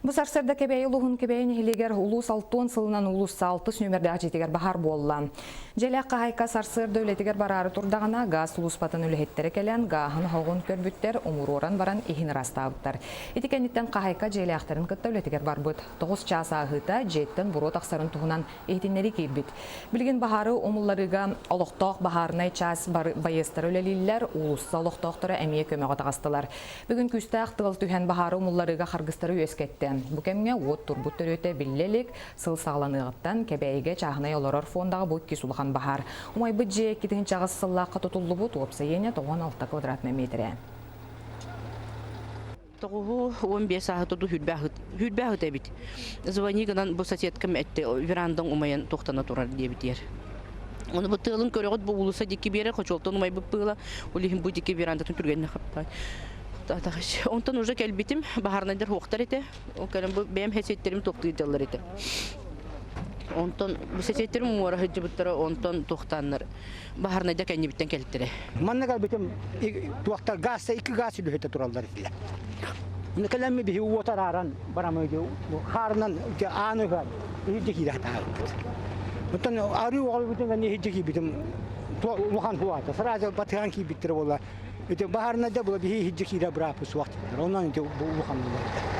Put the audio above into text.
Бу сарсыарда Кэбээйи улууһун Кэбээйи нэһилиэгэр улуус алтуон сылынан уулусса алтыс нүөмэрдээх дьиэтигэр баһаар буолла. Дьиэлээх хаһаайка сарсыарда үлэтигэр бараары турдаҕына, гаас сулууспатын үлэһиттэрэ кэлэн, гааһын оһоҕун көрбүттэр, умуруоран баран иһин ыраастаабыттар. Ити кэнниттэн хаһаайка дьиэлээхтэрин кытта үлэтигэр барбыт. 9 чаас ааһыыта дьиэттэн буруо тахсарын туһунан иһитиннэрии киирбит. Билигин баһаары умулларыыга олохтоох баһаарынай чаас байыастара үлэлииллэр, уулусса олохтоохторо эмиэ көмөҕө таҕыстылар. Бүгүн күүстээх тыал түһэн баһаары умулларыыга харгыстары үөскэттэ. Бу кэмҥэ уот турбут төрүөтэ биллэ илик, сыл саҕаланыаҕыттан Кэбээйигэ чааһынай олорор фондаҕа бу иккис улахан баһаар. Умайбыт дьиэ 2008 сыллаахха тутуллубут, уопсай иэнэ 96 квадратнай миэтэрэ. Тоҕуһу 15 ааһы туду хүрбэ аһыт эбит. Звони гынан бу соседкам этте верандаң умайан тохтана турар диэбитиэр. Оны бу тыалын көрөҕүт бу уулусса дикки биэрэ хочуолтан умайбыт быыла ол иһин бу дикки верандатын түргэнне хаппай. Онтон уже кэлбитим баһарнайдар хуохтар этэ. Ол кэлэн бу бэйэм хэсиэттерим туохтыйдаллар этэ. Онтон бу сэсиэттерим муора сылдьыбыттара онтон туохтааннар баһарнайда кэннибиттэн кэлтэрэ. Манна кэлбитим туохтар гаас икки гаас үлүһүтэ тураллар этилэр. Кэлэмми биһи уот арааран барамы хаарынан ааны ыһан иһирдьэ киирэ сатаабыппыт. Оттон арыы оҕолбутун кэннэ иһирдьэ киирбитим улахан хуата. Сразу батыһан киирбиттэрэ буолла. Ити баһарнайда була биһи иһирдьэ киирэ бырааппыт суох дииллэр. Онон ити улахан буолар.